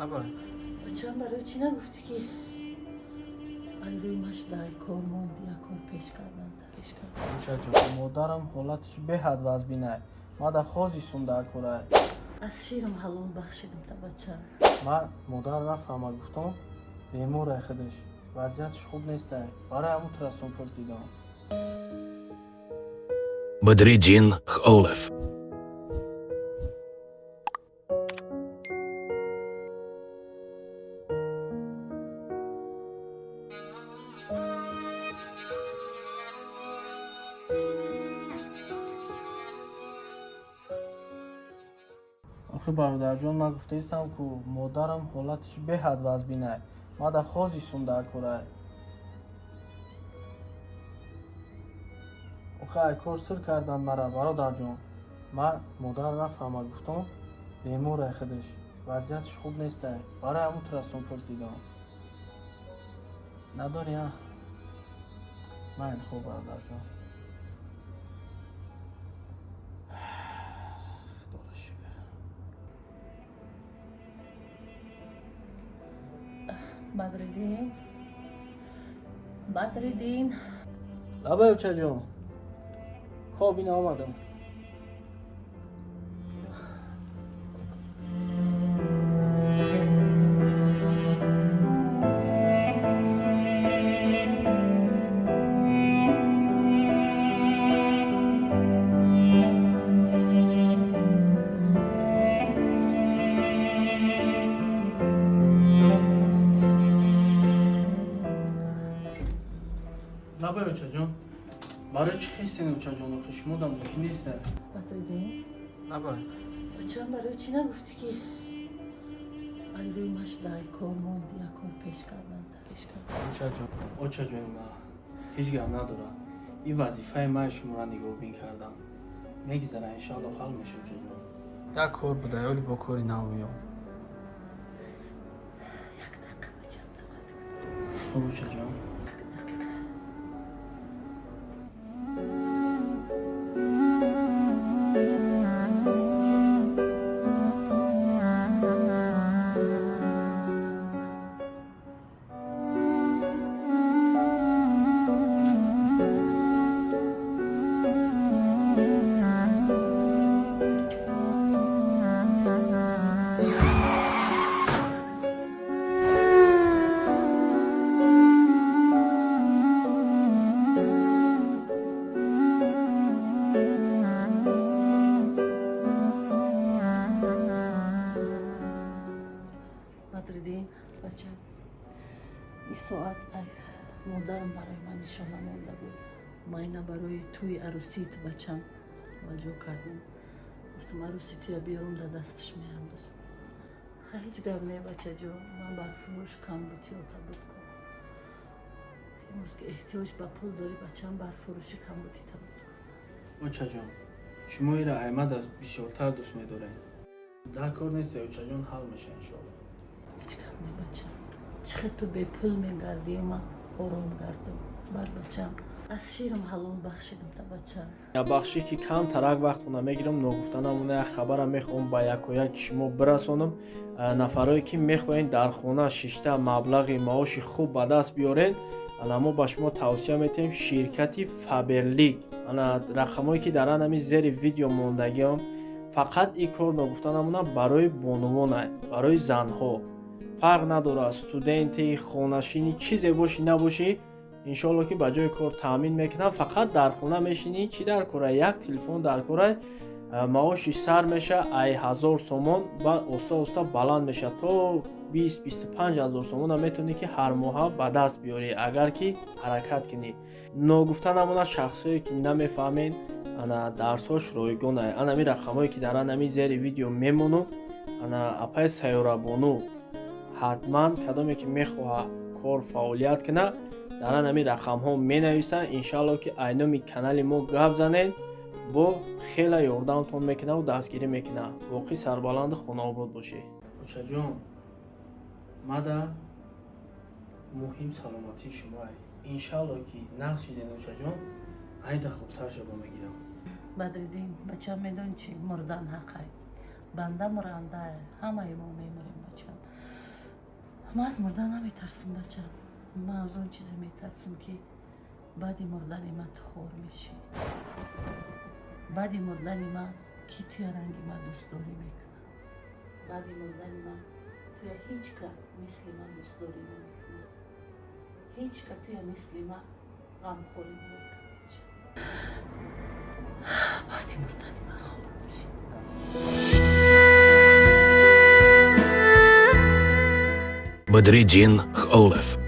Лабай. Бачам, барои чӣ нагуфтӣ, ки ай рӯй нашуда, ай кор монди, як кор пеш кардан, пеш кардан? Очаҷон, модарам ҳолаташ беҳад вазбинай. Мада хози сум дар корай. Аз ширам ҳалол бахшидам та, бачам. Ман модар нафаҳма гуфтам, беморай худаш. Вазъияташ хуб нестай. Барои ҳамун тура сум пурсидам. Бадриддин Холев. Охи, бародарҷон, ман гуфтаистам, ку модарам ҳолаташ беҳад вазбинай. Мада хози сум дар корай. Охи, ай кор сир карданд мара, бародарҷон. Ман модар нафаҳма гуфтам, беморай худаш. Вазъияташ хуб нестай. Барои ҳамун тура сум пурсидам. Надорӣ, а? Майли, хуб, бародарҷон. Худоро шукр. Бадриддин, Бадриддин. Лабай, очаҷон. Хоб, ина омадам. Лабай, очаҷон. Барои чӣ хестен, очаҷон? Охи шумо да мумкин неста. Бадриддин. Лабай. Бачам, барои чӣ нагуфтӣ, ки ай рӯй нашуда, ай кор монди, як кор пеш кардан, пеш кардан? Очаҷон, очаҷони ман, ҳеҷ гап надорад. Ин вазифаи ман шуморо нигаҳбон кардан. Мегзара, иншаалло, ҳал меша, очаҷон. Як кор буда, ёли бо кори нав меом. Як дақиқа, бачам, тоқат кун. Хуб, очаҷон. Як дақиқа. Бадриддин, бачам, ин соат ай модарам барои ман нишона монда буд. Майна барои тӯи арӯсиит, бачам, ва ҷо кардам. Гуфтам, арӯси туя биёрам, дар дасташ меандозам. Ха, ҳеҷ гап не, бачаҷон. Ман барфурӯш камбутиёта буд кун. Имрӯз ки эҳтиёҷ ба пул дорӣ, бачам, барфурӯши камбутита буд кун. Очаҷон, шумо ира аймад аз бисёртар дӯст медоред. Дар кор неста, очаҷон, ҳал меша, иншоалло. Ҳеҷ гап не, бачам. Чӣ хел ту бепул мегардию ман ором гардам. Бар, бачам, аз ширам ҳалол бахшидам та, бачам. Бахшӣ, ки камтарак вақтона мегирам, ногуфта намона, як хабарам мехоҳам ба якояки шумо бирасонам. Нафарое ки мехоҳед дар хона шишта маблағи маоши хуб ба даст биёред, ана мо ба шумо тавсия метиҳем ширкати Фаберлик. Ана рақамое ки дар анами зери видео мондагиам. Фақат ин кор, ногуфта намона, барои бонувона, барои занҳо. Фарқ надорад, студенти, хонашинӣ, чизе бошӣ набошӣ, иншоалло, ки ба ҷои кор таъмин мекунам. Фақат дар хона мешинӣ, чӣ дар кора? Як телефон дар кора. Маоши сар меша ай 1000 сомон, баъд оста оста баланд меша, то 20-25 ҳазор сомона метавонӣ, ки ҳар моҳа ба даст биёрӣ, агар ки ҳаракат кунӣ. Ногуфта намонад, шахсое ки намефаҳмед, ана дарсҳош ройгон. Анами рақамое ки дар анами зери видео мемонум, ана апаи Сайёрабону, ҳатман кадоме ки мехоҳад кор фаъолият кунад, дар анами рақамҳо менависанд. Иншаалло, ки айноми канали мо гап занед, бо хеле ёрдамтон мекунаву дастгирӣ мекунад. Боқӣ сарбаланду хонаобод бошед. Очаҷон, мада муҳим саломатии шумоа. Иншаалло, ки нағз шиден, очаҷон, айда хубтар шаба мегирам. Бадриддин, бачам, медони чи? Мурдан ҳақай, банда мурандае, ҳамаи мо мемурем, бачам. Ман аз мурдан наметарсам, бачам. Ман аз он чизе метарсам, ки баъди мурдани ман ту хор мешӣ. Баъди мурдани ман кӣ туя ранги ман дӯстдорӣ мекунад? Баъди мурдани ман туя ҳеҷ ка мисли ман дӯстдорӣ намекунад, ҳеҷ ка туя мисли ман ғамхорӣ намекунад. Баъди мурдани ман хор мешӣ. Бадриддин Холев.